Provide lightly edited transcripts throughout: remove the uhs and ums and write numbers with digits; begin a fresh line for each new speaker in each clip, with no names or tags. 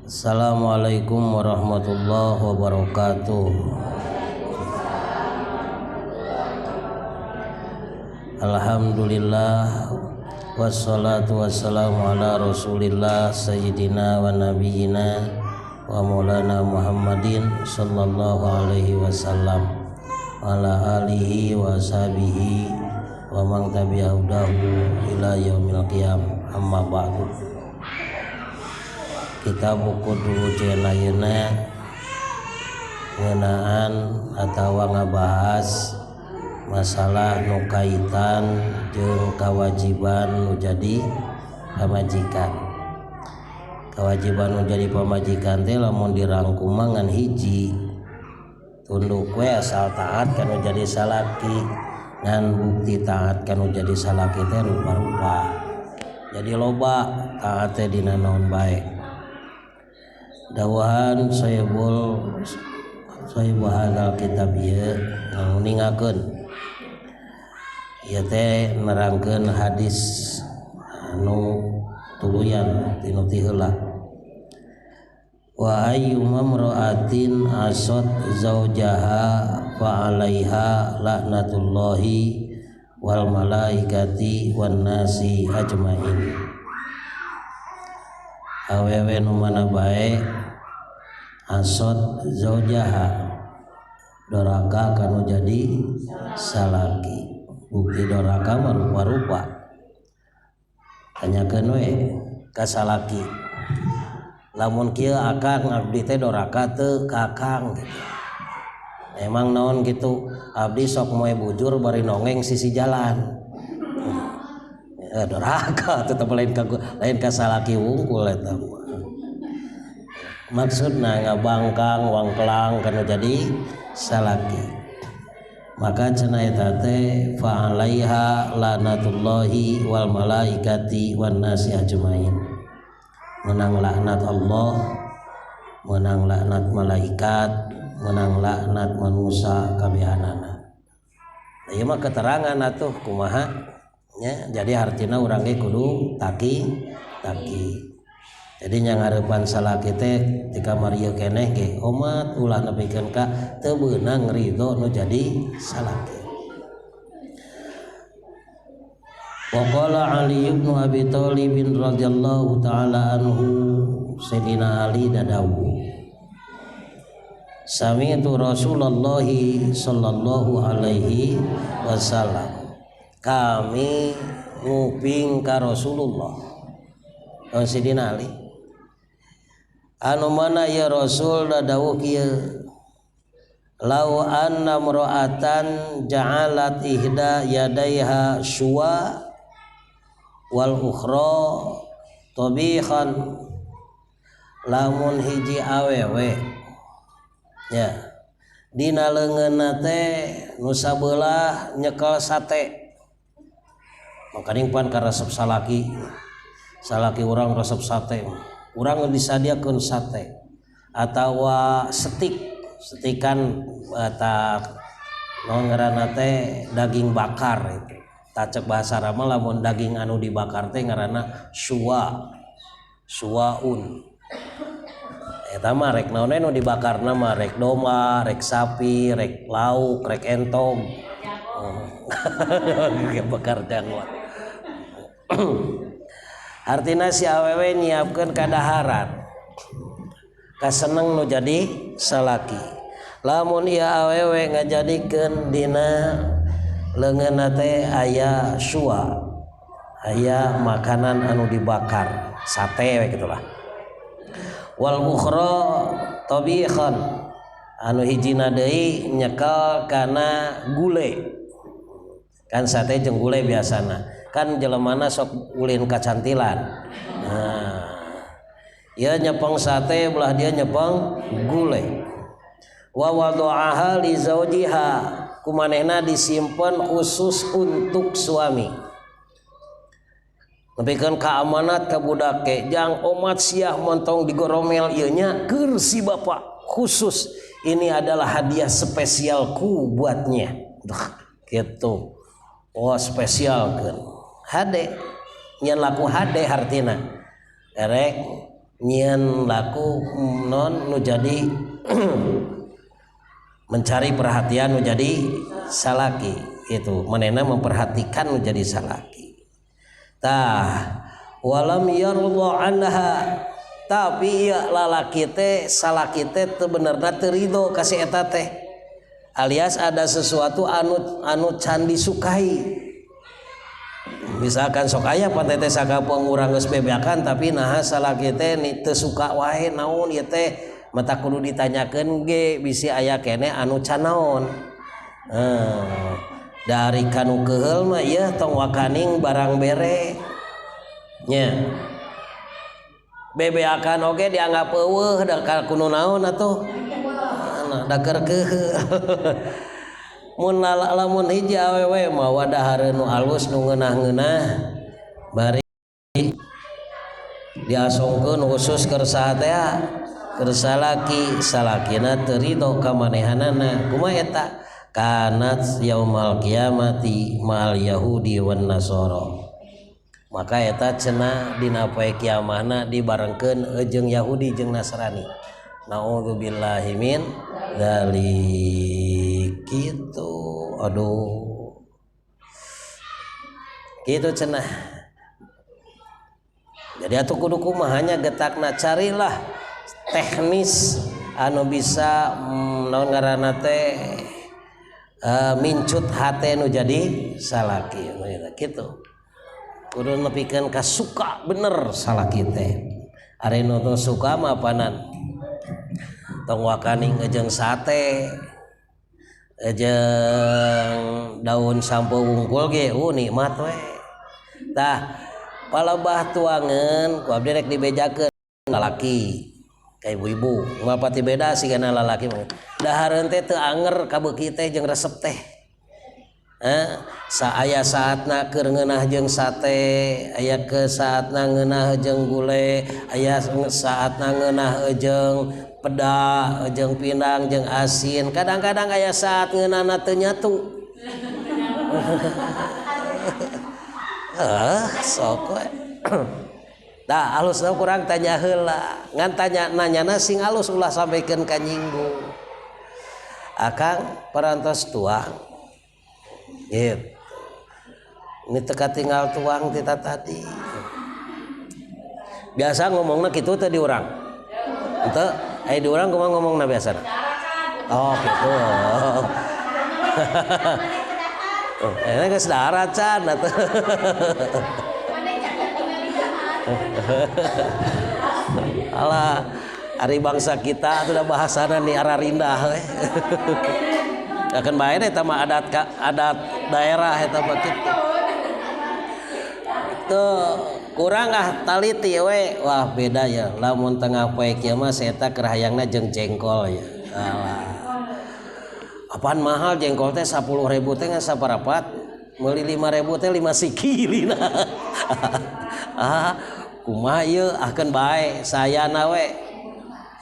Assalamualaikum warahmatullahi wabarakatuh. Alhamdulillah wassalatu wassalamu ala Rasulillah sayyidina wa nabiyyina wa maulana Muhammadin sallallahu alaihi wasallam wa ala alihi wa ashabihi wa man tabi'ahu ila yaumil qiyam, amma ba'du. Kita buku dulu ayeuna ngeunaan atawa ngabahas masalah nu kaitan jeung kewajiban nu jadi pamajikan. Kewajiban nu jadi pamajikan teh lamun dirangkum mah ngan hiji, tunduk we asal taat kana jadi salaki, ngan bukti taat kana jadi salaki teh rupa-rupa. Jadi loba taat teh dina naon bae. Dawahan sahibul sahibu hadzal kitab ieu nguningakeun ieu teh nerangkeun hadis anu tuluyan tinu ti heula. Wa ayyuma imra'atin asat zaujaha fa 'alaiha laknatullahi wal malaikati wan nasi ajmain. Awewe nu mana bae asot zaujaha doraka kanu jadi salaki. Bukti doraka mah rupa-rupa, tanyakeun we ka salaki, lamun kieu akang abdi teh doraka teu ka akang gitu. Emang naon gitu, abdi sok moe bujur bari nongeng sisi jalan. Doraka tetep lain ka lain ka salaki wungkul eta mah. Maksudna ngabangkang wangkelang kana jadi salaki. Maka cenah eta teh fa alaiha lanatullahi wal malaikati wan nasi ajmain. Menang laknat Allah, menang laknat malaikat, menang laknat manusia kabehanana. Ieu mah keterangan atuh kumaha nya, jadi artina urang ge kudu taki taki. Jadi nya ngarepan salaki teh di kamar ieu keneh ge omat ulah nepikeun ka teu beunang ridho nu jadi salaki. Wa qala Ali bin Abi Thalib radhiyallahu taala anhu, Sayyidina Ali dadawu, sami'tu Rasulullah sallallahu alaihi wasallam, kami nguping ka Rasulullah. Sayyidina Ali anu mana ya Rasul dawuh kieu, lau anna mra'atan ja'alat ihda yadaiha syuwa wal ukhra tabihan, lamun hiji awewe nya dina leungeunna teh nu sabelah nyekel sate, makaning pan karesep salaki, salaki urang resep sate, urang disadiakeun sate atawa setik, setikan eta naon ngaranna teh daging bakar itu. Tacek bahasa Arab mah lamun daging anu dibakar teh ngaranna suwa, suwaun. Eta mah rek naon nu dibakarna mah rek domba, rek sapi, rek lauk, rek entog. Bakar jangwat. Artina si awewe nyiapkeun kadaharan kaseneng nu jadi salaki. Lamun ieu awewe ngajadikeun dina leungeunna teh aya suwa, aya makanan anu dibakar, sate we gitulah. Wal ukhra tabihan, anu hijina deui nyekel kana gule. Kan sate jeung gule biasana kan jelemana sok ulin kacantilan. Nah, ieu nyepeng sate belah dia nyepeng gule. Wa wada'aha li zaujiha, kumanehna disimpen khusus untuk suami. Nepikeun ka amanat ka budak ke, jang omat siah montong digoromel ieu nya keur si bapak khusus, ini adalah hadiah spesialku buatnya. Duh, gitu. Oh spesial kan. Hade nyen laku hade hartina. Erek Nyieun laku non nu jadi mencari perhatian nu jadi salaki itu manehna memperhatikan nu jadi salaki. Tah walam yarda anha tapi ieu lalaki teh salaki teh teu benerna teu ridho ka si eta teh alias ada sesuatu anu can disukai. Misalkan sok aya pan teh sakapeung urang geus bebeakan tapi naha salaki teh teu suka wae naon ieu teh mata kudu ditanyakeun ge bisi aya keneh anu can naon. Dari kanu keuheul mah ieu tong wakaning barang bere nya. Bebeakan oge dianggap eueuh da kudu naon atuh da keur keuheul. Mun lamun hiji awewe mah wadahareun nu alus nu ngeunah-ngeunah bari diasongkeun khusus keur saha teh keur salaki salakina teu ridho ka manehanana kumaha eta kanat yaumal kiamati ma'al yahudi wan nasara maka eta cenah dina poe kiamahna dibarengkeun jeung Yahudi jeung Nasrani naudzubillahi min dzalik gitu aduh gitu cenah. Jadi atuh kudu kumaha nya getakna carilah teknis anu bisa naon ngaranna teh mincut hate nu jadi salaki gitu kudu nepikeun ka suka bener salaki teh ari nu teu suka mah panan tong wakaning jeung sate jeung daun sampo wungkul ge nikmat we. Tah palebah tuangan ku abdi rek dibejakeun lalaki ka ibu-ibu moal pati beda sigana lalaki mah dahareun teh teu anger kabeuki teh jeung resep teh. Aya saatna keur ngeunah jeung sate aya ke saatna ngeunah jeung gule aya saatna ngeunah jeung peda jeung pindang jeung asin kadang-kadang aya saat ngeunahna teu nyatu. Sok we. Tah alusna kurang tanya heula ngan tanya nanyana sing alus ulah sampaikan ka nyinggung akang parantos tuang gitu ini teka tinggal tuang tita tadi biasa ngomongna kitu teh di urang henteu aya di urang kumaha ngomongna biasana oh gitu oh ini geus darat can atuh. Alah ari bangsa kita atuh da bahasana nih ararindah we. Akan bae eta mah adat daerah eta mah kitu. Tuh kurang ah taliti we. Wah beda ya lamun tengah poe kieu mah eta keur hayangna jeung jengkol ya. Alah. Apaan mahal jengkol teh 10.000 teh ngan saparapat meuli 5.000 teh 5 sikilina. Ah kumaha ieu akeun bae sayana we.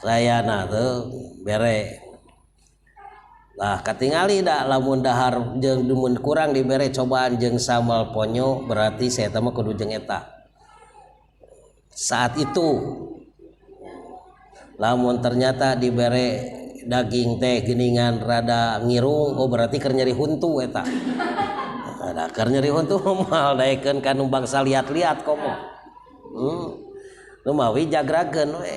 Sayana tuh bere. Lah katingali da lamun dahar jeung mun kurang dibere cobaan jeung sambal ponyo berarti saya mah kudu jeung eta. Saat itu lamun ternyata dibere daging teh geuningan rada ngirung oh berarti keur nyeri huntu eta. Da keur nyeri huntu moal daekeun ka nu bangsa liat-liat komo. Nu mawi jagrakeun we.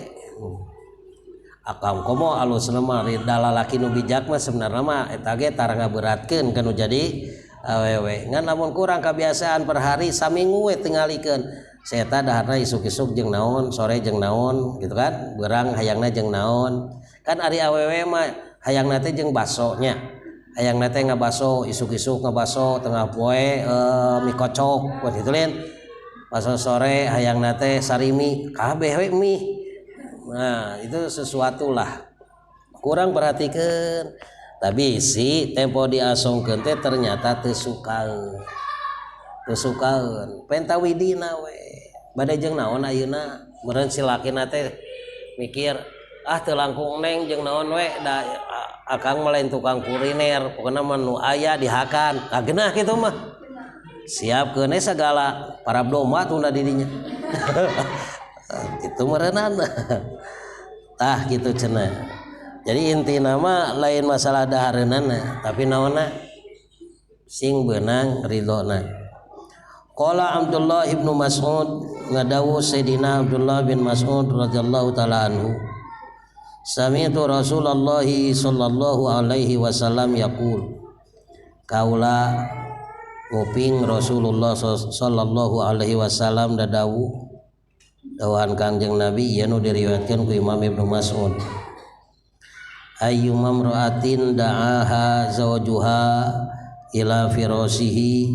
Akang komo alusna mah da lalaki nu bijak mah sebenarna mah eta ge tara ngaberatkeun ka nu jadi awewe. Ngan lamun kurang kebiasaan per hari saminggu we tingalikeun. Saya daharna isuk-isuk jeung naon, sore jeung naon gitu kan. Beurang hayangna jeung naon. Kan ari awewe mah hayangna teh jeung baso nya. Hayangna teh ngabaso isuk-isuk ngabaso tengah poe mie kocok buat kitu lain. Baso sore hayangna teh sarimi kabeh we mie. Nah itu sesuatu lah kurang perhatikan tapi si tempo diasongkeun teh ternyata teu sukaeun penta widina we bade jeung naon ayeuna meureun si lakina teh mikir ah teu langkung neng jeung naon we da akang mah lain tukang kuliner pokona mah nu aya dihakan ah geunah kitu mah siapkeun we sagala parab domba tunda di dinya. Itu meureunan. Tah kitu cenah. Jadi intina mah lain masalah dahareunana, tapi naonna sing beunang ridhona. Qala Abdullah ibnu Mas'ud, ngadawu Sayyidina Abdullah bin Mas'ud radhiyallahu taala anhu. Sami'tu Rasulullah sallallahu alaihi wasallam yaqul. Kaula nguping Rasulullah sallallahu alaihi wasallam dadawu dawan Kangjeng Nabi ieu nu diriwayatkeun ku Imam Ibnu Mas'ud. Ayyuma imra'atin da'aha zawjuha ila firasihi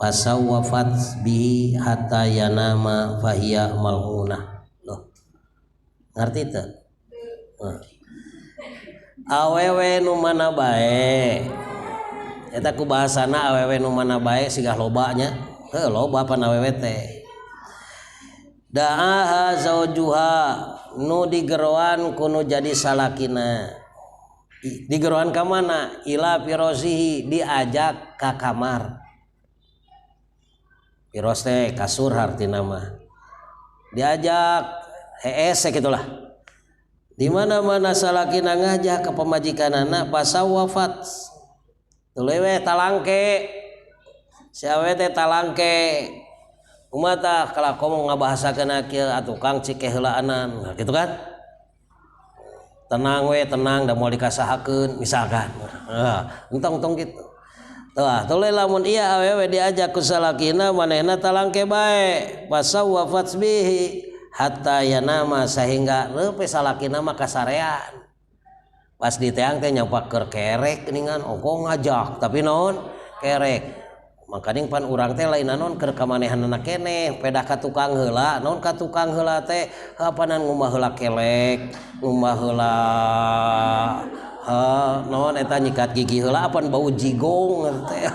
fasawwafat bihi hatta yanama fahiya mal'unah. Loh. Ngerti teu? Awewe nu mana bae. Eta ku bahasana awewe nu mana bae sigah loba nya. Heuh loba pan awewe teh. Da'aha zaujuha nu digeroan ku nu jadi salakina. Digeroan ka mana? Ila firosihi, diajak ka kamar. Firos teh kasur hartina mah. Diajak hees gitulah. Di mana-mana salakina ngajak ke pamajikanana pasawafat. Tuluy we talangke. Si awewe teh talangke. Kumaha tah kalah komo ngabahasakeun kieu atuh Kang cik heulaanan. Nah, gitu kan? Tenang we, tenang da moal dikasahakeun misalkan. Heeh, entong-entong gitu. Tah, tuluy lamun ieu awewe diajak ku salakina manehna talangke bae. Pasawafat bihi hatta yanama sehingga leupe salakina mah kasarean. Pas diteang teh nyampak keur kerek geuningan ongko ngajak tapi naon kerek. Makaning pan urang teh lain naon keur kamanehanana keneh pedah ka tukang heula naon ka tukang heula teh apanan ngumbah heula kelek ngumbah heula naon eta nyikat gigi heula apan bau jigong teh.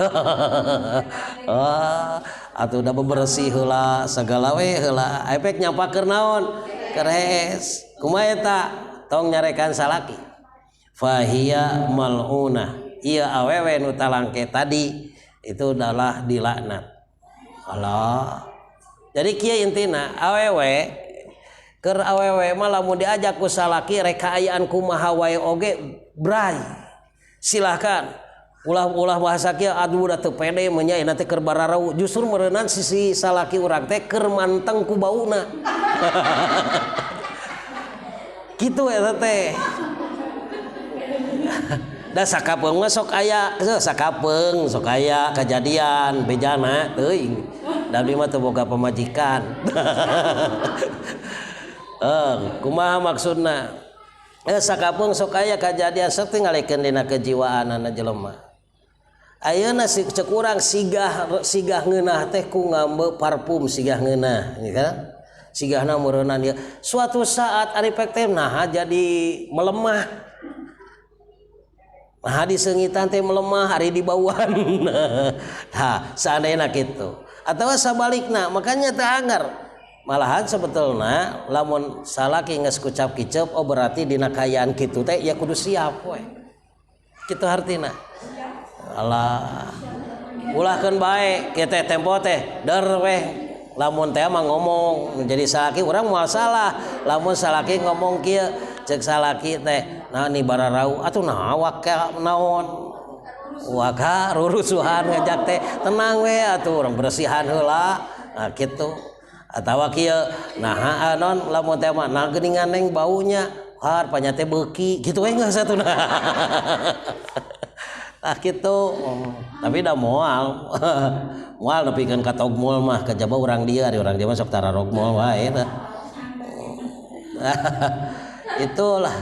Atuh da bebersih heula sagala we heula efek nyampak keur naon keur hees. Kumaha eta tong nyarekan salaki. Fahiya mal'unah. Ieu awewe nu talangke tadi itu adalah dilaknat. Allah. Jadi kieu intina awewe keur awewe mah lamun diajak ku salaki rek kaayaan kumaha wae oge bray. Silahkan. Ulah-ulah bahasa kieu aduh da teu pede mah nya teh keur bararau. Justru meureunan sisi salaki urang teh keur manteng ku bauna. Kitu eta teh. Da sakapeung mah sok aya, sakapeung sok aya kejadian bejana teuing. Da abdi mah teu boga pamajikan. Kumaha maksudna? Sakapeung sok aya kejadian sok tingalikeun dina kejiwaanana jelema. Ayeuna si cek urang sigah ngeunah teh ku ngambe parfum sigah ngeunah, ya kan? Sigahna meureunnan ieu. Suatu saat ari pek teh naha jadi melemah. Nah disengitan teh melemah hari di bawaan. Nah, seandainya gitu. Atau sabalikna, makanya teh anggar. Malahan sebetulna lamun salaki geus kucap kicep oh berarti dina kaayaan kitu teh ya kudu siap we. Kitu hartina. Alah. Ulahkeun bae kieu teh tempo teh der we. Lamun teh mah ngomong jadi salaki urang moal salah. Lamun salaki ngomong kieu cek salaki teh nah ni bararau atuh nah waka naon waka rurusuhan ngajak teh tenang we atuh urang bersihan heula nah kitu atawa kieu nah non lamun teh mah nah geuningan neng baunya har panya teh beuki kitu we geus atuh nah kitu tapi da moal moal nepikeun ka togmol mah kajaba urang dieu ari urang dieu mah sok tara rogmol wae tah. Itulah.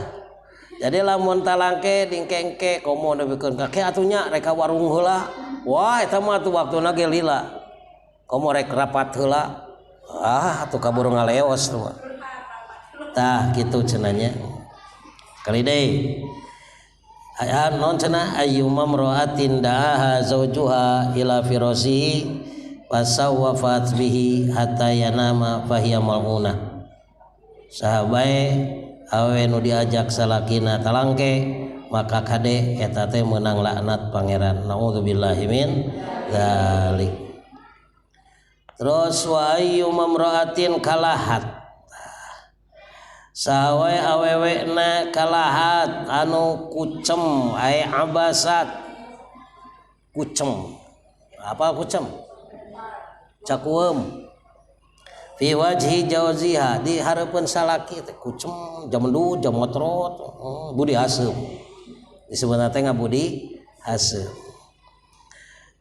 Jadi lamun talangke dingkengke komo nepikeun ka ke atuh nya rek ka warung heula. Wah eta mah atuh waktuna ge lila. Komo rek rapat heula. Ah atuh kaburu ngaleos tuh mah. Tah kitu cenah nya. Kali deui. Aya non cenah ayyuma imra'atin da'aha zawjuha ila firasihi fasawwafat bihi hatta yanama fahiya mal'unah. Saha bae awewe nu diajak salakina talangke maka kade eta teh meunang laknat pangeran. Naudzubillahi min dzalik. Terus wa ayyuma imra'atin kalahat. Saha wae awewena kalahat anu kucem ai abasat kucem apa kucem cakueum fi wajhi jauziha di hareupeun salaki teh kucem jamendut jamotrot budi haseup disebutna teh ngabudi haseup.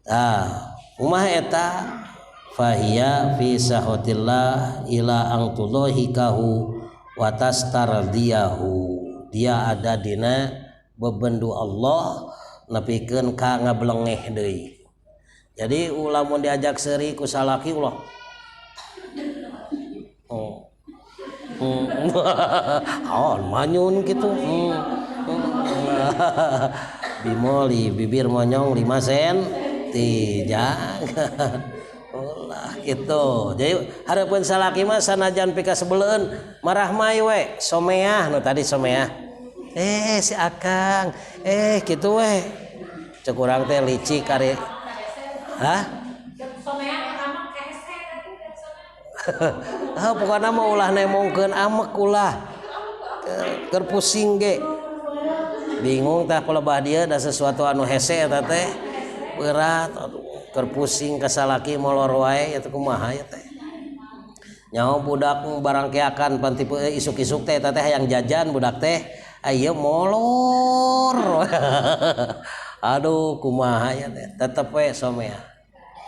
Tah kumaha eta fahiya fi sahotillah ila ang tudhikahu wa tastardiyahu, dia ada dina bebendu Allah nepikeun ka ngablengeh deui. Jadi ulah mun diajak seuri ku salaki ulah oh manyun gitu. Bimoli bibir monyong 5 senti jangan ulah gitu. Jadi hareupeun salaki mah sanajan pika sebeleun marah mai we someah nu tadi someah si akang kitu we cek urang teh licik ari hah ah pokona mah ulah nemongkeun amek ulah keur pusing ge bingung tah pelebah dia da sesuatu anu hese eta teh berat aduh keur pusing ka salaki molor wae eta kumaha ya teh nyaho budak barangkeakan pan tipe isuk-isuk teh eta teh hayang jajan budak teh ieu molor aduh kumaha ya teh tetep we somea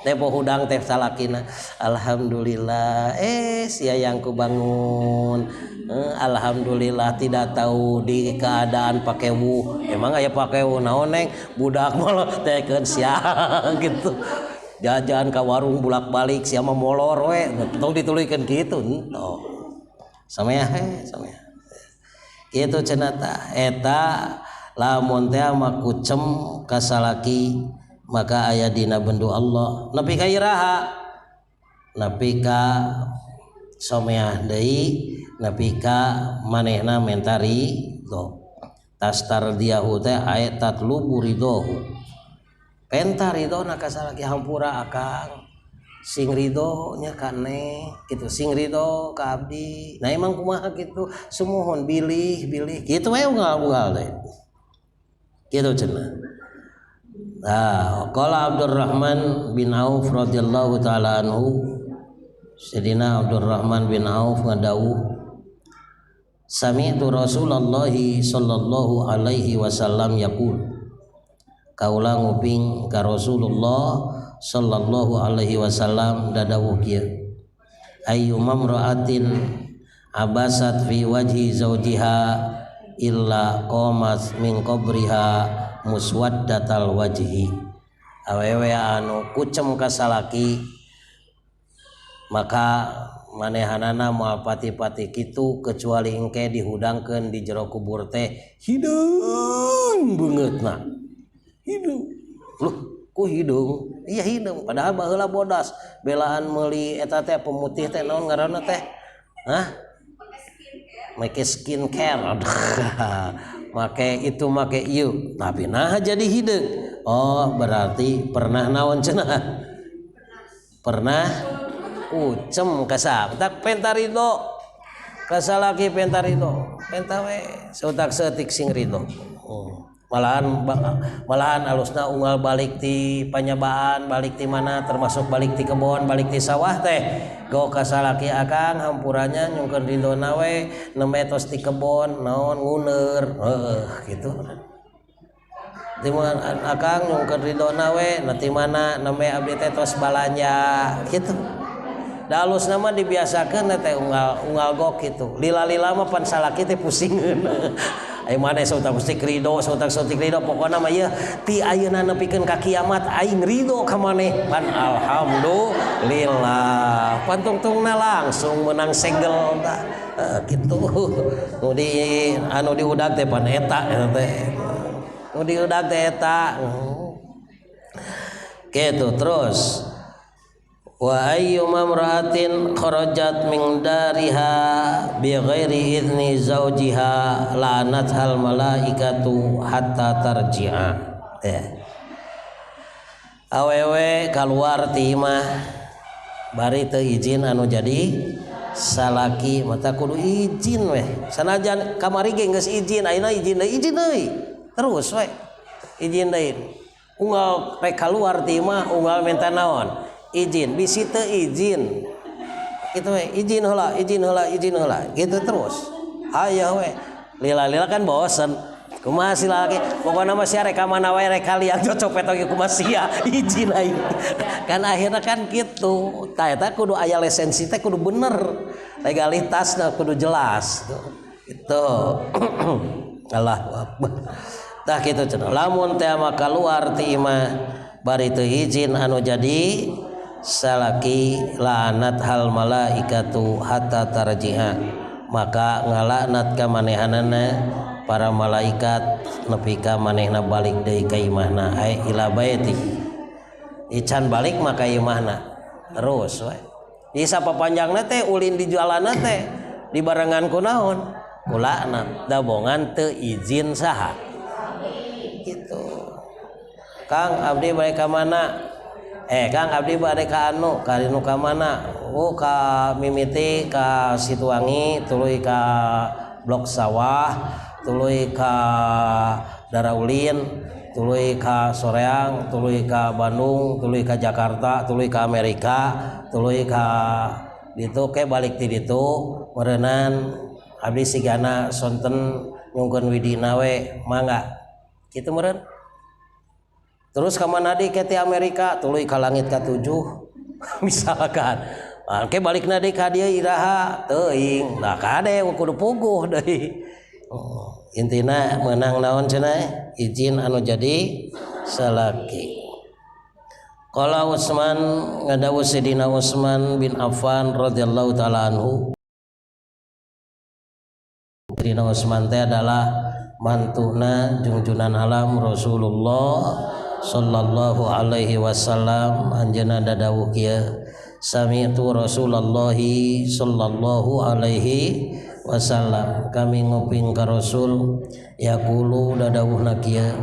teh hudang teh salakina alhamdulillah sia yang ku bangun alhamdulillah tidak tahu di keadaan pakewu emang aya pakewu naon neng budak molor teh keun siang gitu jajan ka warung bulak-balik sia mah molor we tong dituluykeun kitu henteu samea he samea kitu cenah tah eta lamun teh mah kucem ka salaki maka aya dina bendu Allah nepi ka iraha nepi ka someah deui nepi ka manehna menta ridho tastardiyahu teh aya tatlubu ridhohu penta ridhona ka salaki hampura akang sing ridho nya ka neng kitu sing ridho ka abdi nah emang kumaha kitu sumuhun bilih bilih kitu we unggal-unggal teh kitu cenah. Nah, qala Abdurrahman bin Auf radhiyallahu taala anhu, Sayyidina Abdurrahman bin Auf ngadawuh sami'tu Rasulullah sallallahu alaihi wasallam yaqul kaula nguping ka Rasulullah sallallahu alaihi wasallam dadawuh kieu ayyuma imra'atin abasat fi wajhi zawjiha illa qamat min qabriha muswaddatal wajhi awewe anu kucem ka salaki maka manehanana moal pati-pati kitu kecuali engke dihudangkeun di jero kubur teh hideung beungeutna hideung loh ku hideung iya hideung padahal baheula bodas belaan meuli eta teh pemutih teh naon ngaranna teh hah make skincare make itu make ieu tapi nah jadi hideung oh berarti pernah naon cenah pernah kucem kasap tak penta ridho kasalaki penta ridho penta we seutak seutik sing ridho malahan alusna unggal balik ti panyabaan balik ti mana termasuk balik ti kebon balik ti sawah teh go kasalaki akang hampuranya nyungkeun ridhona we nembe tos ti kebon naon nguneur heuh kitu ti akang nyungkeun ridhona we na ti mana nembe abdi teh tos balanja kitu da alusna mah dibiasakeun teh unggal gok kitu lila-lila mah pan salaki teh pusingeun Ayo mana sautak mesti ridho, sautak sautik ridho. Pokoknya mah ieu ti ayeuna nepikeun ka kiamat aing ridho ka maneh. Pan alhamdulillah. Pan tungtungna langsung menang segel tah. Kitu. Nu di anu diudag teh pan eta eta teh. Nu diudag teh eta. Kitu terus. Wa ayyuma imra'atin kharajat min dariha bi ghairi idzni zawjiha la'anathal malaikatu hatta tarji'a. Ya. Awewe kaluar ti imah bari teu izin anu jadi Salaki mata kudu izin weh. Sanajan kamari ge geus izin, ayeuna izin deui, izin deui. Terus weh. Izin deui. Unggal rek kaluar ti imah unggal minta naon? Izin, bisi teu izin. Kitu we, izin heula, izin heula, izin heula. Gitu terus. Aya we. Lila-lila kan bosen. Kumaha si lalaki? Pokona mah sia rek ka mana wae rek kaliang cocopet oge kumaha sia izin aing. Kan akhirna kan kitu. Tah eta kudu aya lisensi teh kudu bener. Legalitasna kudu jelas tuh. Itu. Allahu akbar. Tah kitu cenah. Lamun teh mah kaluar ti imah bari teu izin anu jadi salaki la'anat hal malaikatu hatta tarji'a. Maka ngalaknat ka manehanana para malaikat nepi ka manehna balik deui ka imahna ai ila baiti. Ican balik maka imahna terus we. Di sapapanjangna teh ulin di jalanna teh dibarengan ku naon? Ku laknat da bongan teu izin saha. Gitu. Kang abdi bade ka mana? Kang abdi bade ka anu, ka anu ka mana? Oh ka mimiti ka Situwangi, tuluy ka Blok Sawah, tuluy ka Daraulin, tuluy ka Soreang, tuluy ka Bandung, tuluy ka Jakarta, tuluy ka Amerika, tuluy ka ditu ke balik ti ditu meureunan abdi sigana sonten nyungkeun widina we mangga. Kitu meureun. Terus ka mana deui ke ti Amerika, tuluy ka langit ka 7 misalkan. Ke balikna deui ka dieu iraha teuing. Nah kade kudu puguh deui. Oh, intina meunang naon cenah izin anu jadi salaki. Qala Utsman ngadawu Sidina Utsman bin Affan radhiyallahu taala anhu. Sidina Utsman teh adalah mantuna jungjunan alam Rasulullah sallallahu alaihi wasallam. Anjeunna dadawuh kieu, sami'tu Rasulullah sallallahu alaihi wasallam, kami nguping ka Rasul yaqulu dadawuhna kieu,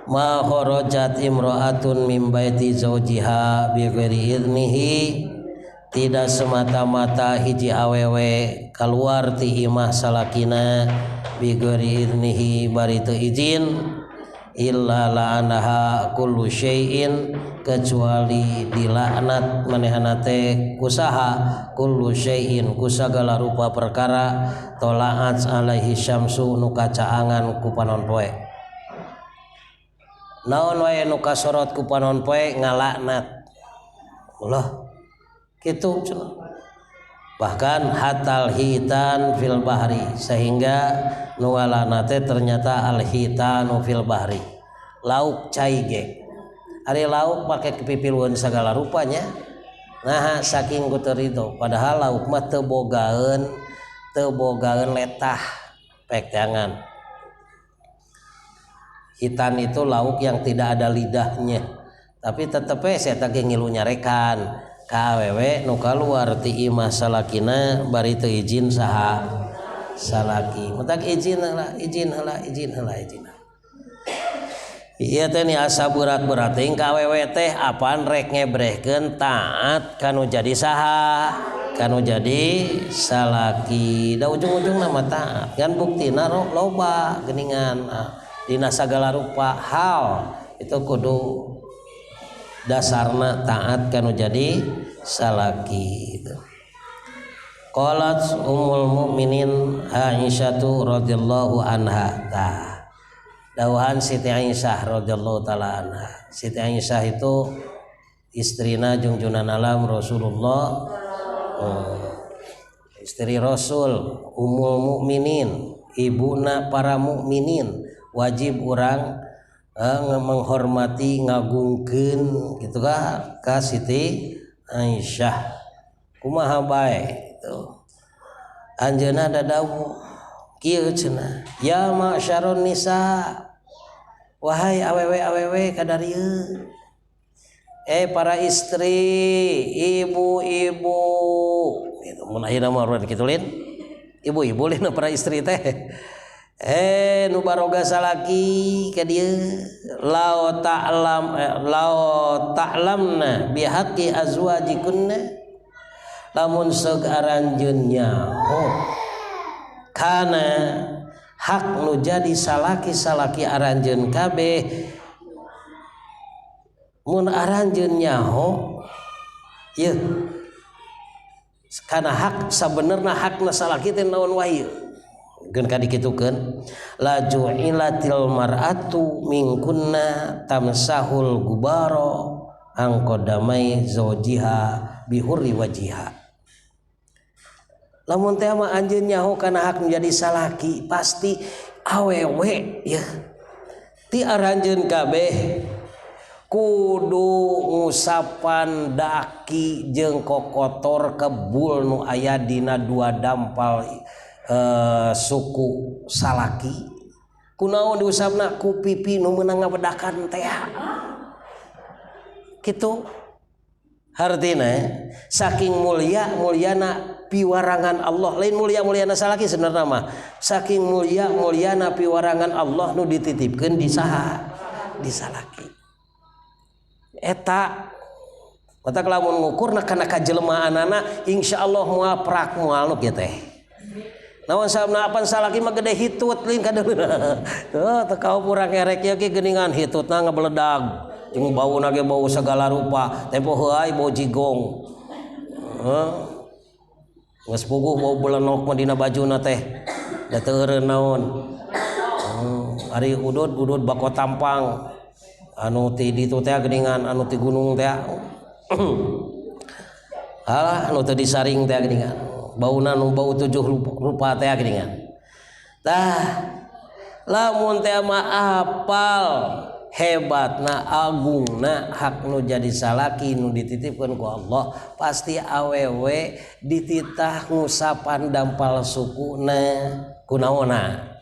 ma kharajat imra'atun min baiti zawjiha bi ghairi idnihi, tidak semata-mata hiji awewe keluar ti imah salakina bi ghairi idnihi bari teu izin, illa la'anaha kullu syai'in, kecuali dilaknat manehna teh kusaha kullu syai'in ku sagala rupa perkara tola'at alaihi syamsu nu kacaangan ku panon poe. Naon wae nu kasorot ku panon poe ngalaknat. Allah kitu cenah. Bahkan hatal hitan fil bahri, sehingga nu ngalaknat teh ternyata al hitanu fil bahri, lauk cai ge. Ari lauk pake kepipiluan segala rupanya. Nah saking ku teu rido, padahal lauk mah teu bogaeun letah pek jangan. Hitan itu lauk yang tidak ada lidahnya, tapi tetep we saya teh ngilu nyarekan ka awewe nu kaluar ti imah salakina bari teu izin saha salaki. Mentak izin heula, izin heula, izin heula, izin. Ieu teh ni asa berat-berat teuing ka awewe teh apaan rek ngebrehkeun taat kanu jadi saha, kanu jadi salaki. Da ujung-ujungna mah taat. Kan buktina loba geuningan dina sagala rupa hal itu kudu dasarna taat kanu jadi salaki gitu. Qalat ummul mukminin Aisyah radhiyallahu anha. Tah dawuhan Siti Aisyah radhiyallahu taala anha. Siti Aisyah itu istrina jungjunan alam Rasulullah, istri Rasul, ummul mukminin, ibuna para mukminin, wajib urang menghormati, ngagungkeun gitu ka Siti Aisyah. Kumaha bae itu. Anjeunna dadawuh kieu cenah, ya ma'syarun nisa, wahai awewe-awewe kadarieu, para istri, ibu-ibu gitu. Mun ayeuna mah urang kitu lin, ibu-ibu lin para istri teh, nu baroga salaki ka dieu, lao ta'lam, lao ta'lamna bihaqqi azwajikunna, Lamun seug aranjeun nyaho kana hak nu jadi salaki-salaki aranjeun kabeh, mun aranjeun nyaho ieu kana hak sabenerna hakna salaki teh naon wae geun ka dikitukeun la ju'ilatil mar'atu minkunna tamsahul gubaro angqadamai zawjiha bihurri wajiha. Lamun teh mah anjeun nyaho kana hak menjadi salaki pasti awewe ya ti aranjeun kabeh kudu ngusapan daki jeung kokotor kebul nu aya dina dua dampal suku salaki. Kunaon diusapna ku pipi nu meunang ngabedakan teh kitu. Hartina saking mulia mulyana piwarangan Allah, lain mulia mulyana salaki sebenarnya mah, saking mulia mulyana piwarangan Allah nu dititipkeun di saha, di salaki. Eta mata lamun ngukurna kana kajelemaanana insyaallah moal prak moal nu kieu teh. Naon sababna apan salaki mah gede hitut lain kadeuleuh. Heuh teu kaupurang erek ieu ge geuningan hitutna ngabeledag. Jeung bauna ge bau segala rupa, tempo heuay bau jigong. Heuh. Geus puguh bau belenok mah dina bajuna teh. Da teu eureun naon. Ari udud-udud bako tampang. Anu ti ditu teh geuningan, anu ti gunung teh. Alah anu teu disaring teh geuningan. Bauna nu bau tujuh rupa teh geuningan. Tah lamun teh mah apal hebatna agungna hak nu jadi salaki nu dititipkeun ku Allah pasti awewe dititah ngusapan dampal sukuna kunaona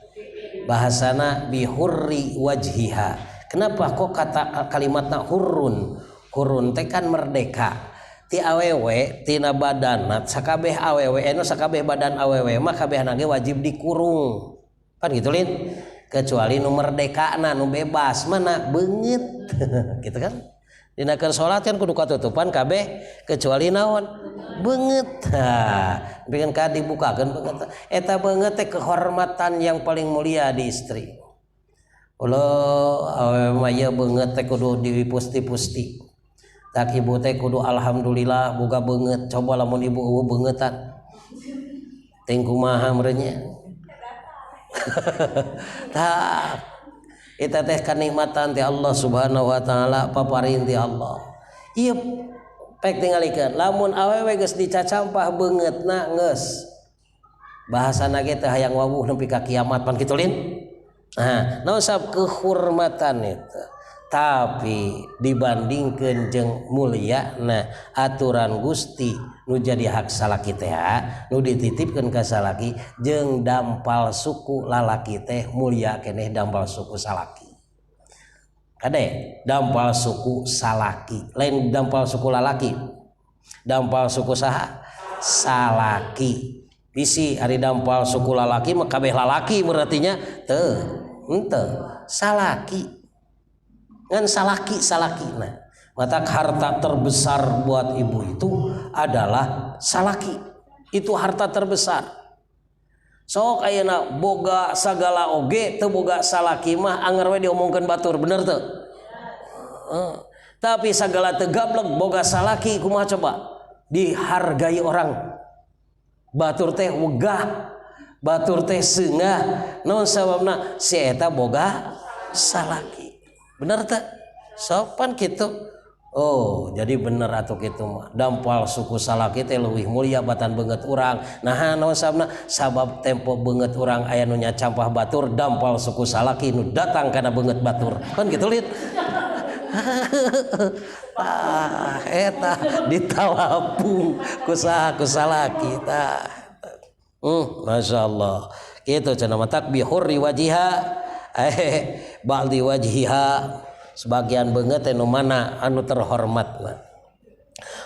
bahasana bihurri wajhiha. Kenapa kok kata kalimatna hurrun? Hurrun teh kan merdeka. Ti awewe tina badanna sakabeh awewe anu sakabeh badan awewe mah kabehna ge wajib dikurung. Kan gitu lin? Kecuali nu merdekana nu bebas mana beungeut gitu kan. Dina keur salat kan kudu katutupan kabeh kecuali naon beungeut. Tah pikeun ka dibukakeun beungeut eta beungeut teh kehormatan yang paling mulia di istri. Ulah awewe mah ieu beungeut teh kudu dipusti-pusti. Tak ibu teh kudu alhamdulillah boga beungeut. Coba lamun ibu eueuh beungeutan ting kumaha meureunnya. Tah eta teh kanikmatan ti Allah Subhanahu wa taala, paparin ti Allah. Ieu pek tingalikeun lamun awewe geus dicacampah beungeutna geus bahasana ge teh hayang wawuh nepi ka kiamat pan kitu lin. Nah, naon sabab kehormatan itu. Tapi dibandingkeun jeung mulyana aturan Gusti nu jadi hak salaki teh nu dititipkeun ka salaki jeung dampal suku lalaki teh mulia keneh dampal suku salaki. Kade dampal suku salaki lain dampal suku lalaki. Dampal suku saha? Salaki. Bisi ari dampal suku lalaki mah kabeh lalaki berartinya teu henteu salaki. Ngan salaki salaki nah mata harta terbesar buat ibu itu adalah salaki. Itu harta terbesar. Sok ayeuna boga sagala oge teu boga salaki mah anger we diomongkeun batur bener teu? Tapi sagala teu gablek boga salaki kumaha coba? Dihargai orang. Batur teh wegah, batur teh seungah. Naon sababna? Si eta boga salaki. Bener teu? Sopan kitu. Oh, jadi bener atuh kitu mah. Dampal suku salaki teh leuwih mulia batan beungeut urang. Nah, naon sababna? Sabab tempo beungeut urang aya nu nyacampah batur, dampal suku salaki nu datang kana beungeut batur. Kan kitu liet. Tah eta ditalapung ku saha ku salaki tah. Masyaallah. Kitu cenah mah tak bihurri wajiha ba'di wajhiha sebagian beungeut teh nu mana anu terhormatna.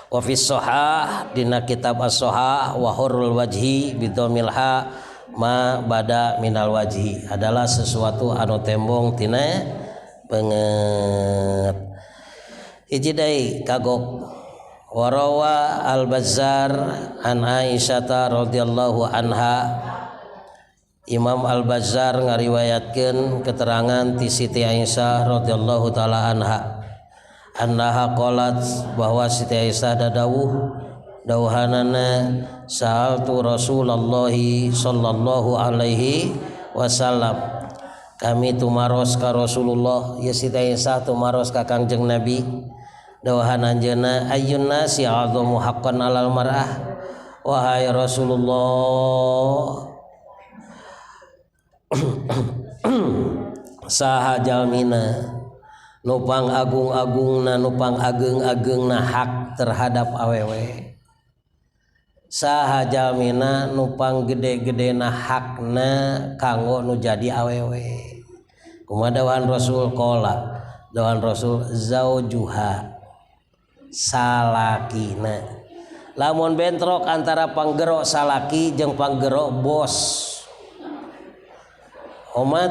Wa fi shahah dina kitab as-shahah wa hurul wajhi bidhamil ha ma bada minal wajhi adalah sesuatu anu tembong tina beungeut. Hiji deui kagok Warawa Al-Bazzar an Aisyah radhiyallahu anha, Imam Al-Bazzar ngariwayatkeun keterangan ti Siti Aisyah radhiyallahu taala anha, annaha qalat, bahwa Siti Aisyah dadawuh, dawuhanana, sa'altu Rasulullah sallallahu alaihi wasallam, kami tumaros ka Rasulullah ya, Siti Aisyah tumaros ka Kangjeng Nabi, dawuhan anjeunna, ayyun nasi a'dhamu haqqan alal mar'ah, wahai Rasulullah, saha jalmina nu pang agung-agungna, nu pang ageng-agengna hak terhadap awewe, saha jalmina nu pang gede-gedena hakna kanggo nu jadi awewe? Kumaha dawuhan Rasul? Qala, dawuhan Rasul, zaujuha, salakina. Lamun bentrok antara panggero salaki jeung panggero bos, omat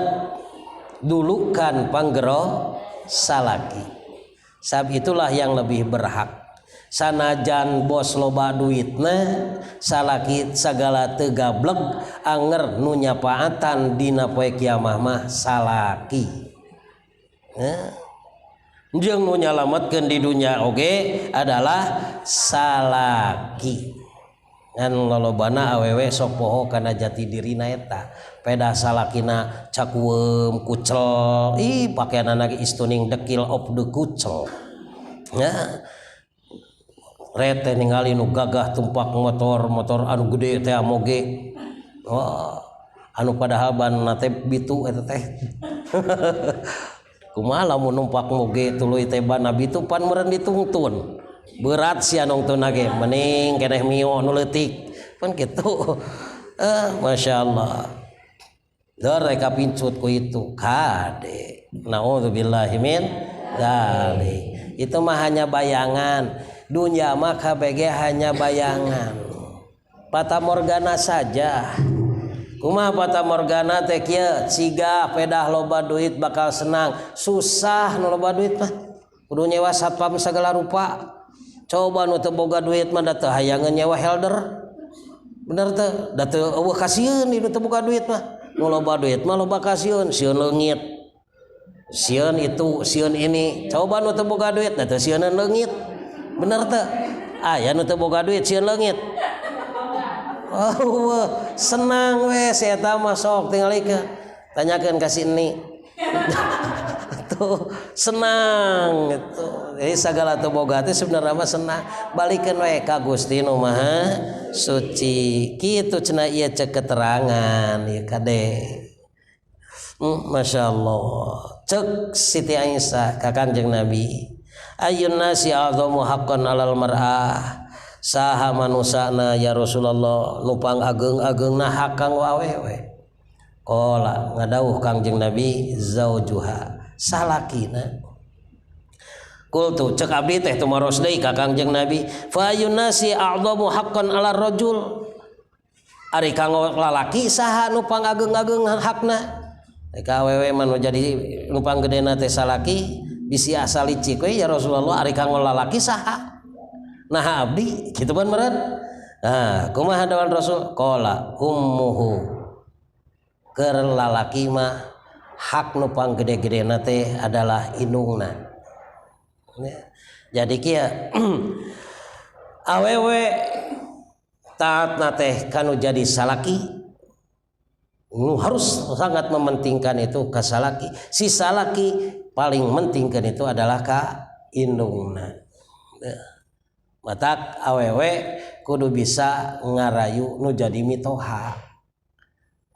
dulukan panggero salaki. Sabab itulah yang lebih berhak. Sanajan bos loba duitna, salaki sagala teu gableg, anger nu nyapaatan dina poe kiamah mah salaki. Nah, jeung nu nyalametkeun di dunya oge adalah salaki. Ngan lolobana awewe sok poho kana jati dirina eta. Peda salakina cakueum kucel, ih, pakaianana ge istuning dekil of the kucel. Nah, rete ningali nu gagah tumpak motor, motor anu gede teh moge. Wah, anu padahal ban teh bitu eta teh. Kumaha lamun numpak moge tuluy teh ban bitu, pan meureun ditungtun. Berat sia nungtun ge, mending keneh Mio nu leutik. Pan kitu. Masya Allah. Dor reka pincut ku itu kade. Naudzubillahi min dzalik. Itu mah hanya bayangan. Dunia mah KBG hanya bayangan. Fata morgana saja. Kumaha fata morgana teh? Kieu, siga pedah loba duit bakal senang. Susah nu loba duit mah. Kudu nyewa satpam segala rupa. Coba nu teu boga duit mah da teu hayangeun nyewa helder. Bener teu? Da teu eueuh kasieun nu teu boga duit mah. Nu loba duit mah loba kasieun, sieun leungit. Sieun itu, sieun ini. Coba nu teu boga duit da teu sieuneun leungit. Bener teu? Aya nu teu boga duit sieun leungit? Oh, senang we si eta mah, sok tingalikeun. Tanyakeun ka si Eni. Tuh, senang gitu. Jadi segala teu boga teh sebenarnya mah senang. Balikeun we ka Gusti nu Maha Suci. Kitu cenah ieu cek keterangan ieu kade. Masya Allah. Cek Siti Aisyah ka Kangjeng Nabi. Ayyun nasi a'dhamu haqqan alal mar'ah. Saha manusana ya Rasulullah nu pang ageng-agengna hak kanggo awewe? Qala, ngadawuh Kangjeng Nabi, zaujuha, salakina. Qultu, cek abdi teh tumaros deui ka Kangjeng Nabi, fa ayyun nasi a'dhamu haqqan ala rajul, ari kanggo lalaki saha nu pangageng-ageng hakna? Ka awewe mah nu jadi nu panggedena teh salaki, bisi asa licik we ya Rasulullah, ari kanggo lalaki saha? Nah, abdi kitu pan meureun. Nah, kumaha dawuhan Rasul? Qala, ummuhu. Keur lalaki mah hak nu panggede-gedena teh adalah indungna. Ya. Jadi kieu, awewe taatna teh kanu jadi salaki, nu harus sangat mementingkan itu ka salaki. Si salaki paling mentingkan itu adalah ka indungna. Ya. Matak awewe kudu bisa ngarayu nu jadi mitoha.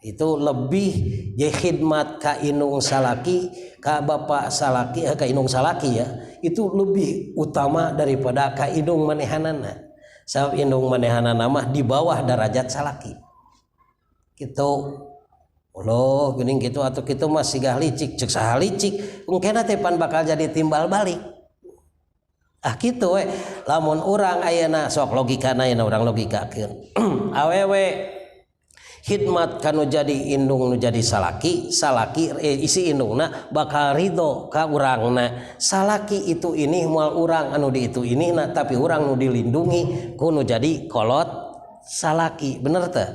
Itu lebih je khidmat ka indung salaki, ka bapak salaki, ka indung salaki ya, itu lebih utama daripada ka indung manehanana. Sabab indung manehanana mah di bawah derajat salaki. Gitu. Allah geuning kitu atuh, kitu mah sigah licik, cek saha licik? Engkena teh pan bakal jadi timbal balik. Ah, kitu we. Lamun urang ayeuna sok logikana, ayeuna urang logikakeun. Awewe Khidmat kanu jadi indung nu jadi salaki, salaki isi indungna bakal ridho ka urangna. Salaki itu ini moal urang anu di itu ini na, tapi urang nu dilindungi ku nu jadi kolot salaki, bener teh?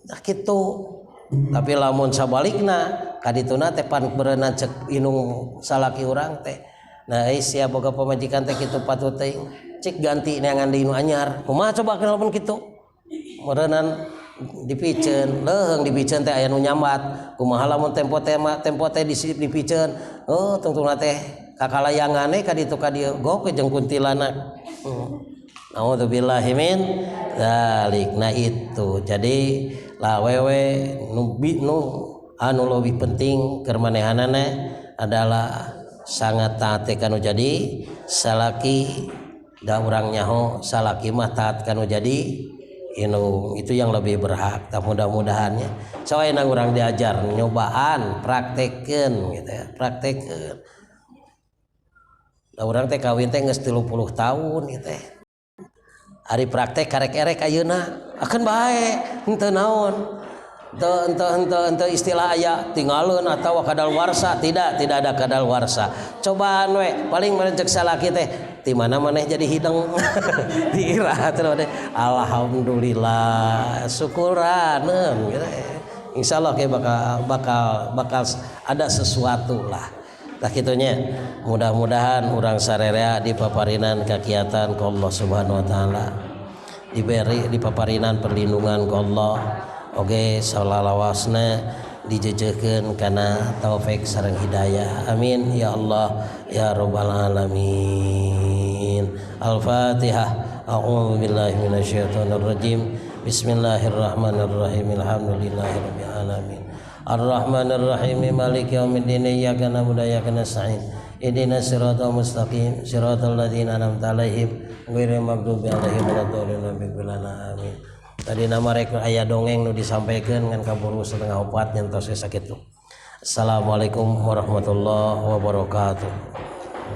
Nah, kitu. Tapi lamun sabalikna kadituna teh pan berenang cek indung salaki urang teh, nah sia boga pamajikan teh kitu patut teh, cik ganti neangan deui nu anyar. Kumaha coba lamun kitu? Meureunan dipiceun, leuheung dipiceun teh aya nu nyambat. Kumaha lamun tempo teh tempo teh dipiceun? Oh, tungtungna teh kakalayangan ka ditu ka dieu gok jeung kuntilanak. Naudzubillahi min dzalik. Nah itu. Jadi awewe nu, nu anu lebih penting keur manehanana adalah sangat taat kanu jadi salaki, da urang nyaho salaki mah taat kanu jadi indung, itu yang lebih berhak. Tak mudah-mudahannya soalnya urang diajar nyobaan, praktekeun gitu ya, praktekeun. Da urang teh kawin teh geus 30 tahun gitu ya. Ari praktek karek erek ayeuna akan bae, henteu naon, ente ente ente ente istilah aya tinggalin atau kadaluarsa, tidak, tidak ada kadaluarsa. Cobaan we, paling merencek salaki teh di mana maneh jadi hidung di ira. Alhamdulillah, syukuran gitu. Insyaallah kayak bakal bakal bakal ada sesuatu lah. Tah kitunya, mudah-mudahan urang sarerea dipaparinan kakiatan ku Allah Subhanahu wa taala, diberi dipaparinan perlindungan ku Allah, oge salalawasna dijejehkeun kana taufik sareng hidayah. Amin ya Allah ya rabbal alamin. Al-fatihah. A'udzu billahi minasyaitonir rajim. Bismillahirrahmanirrahim. Alhamdulillahirabbil alamin. Arrahmanirrahim. Maliki yaumiddin. Iyyaka na'budu wa iyyaka nasta'in. Ihdinas siratal mustaqim. Siratal ladzina an'amta 'alaihim ghairil maghdubi 'alaihim waladdallin. Amin. Tadi nama rek aya dongeng nu disampaikan ngan kaburu 3:30, nyantos sakitu. Assalamualaikum warahmatullahi wabarakatuh.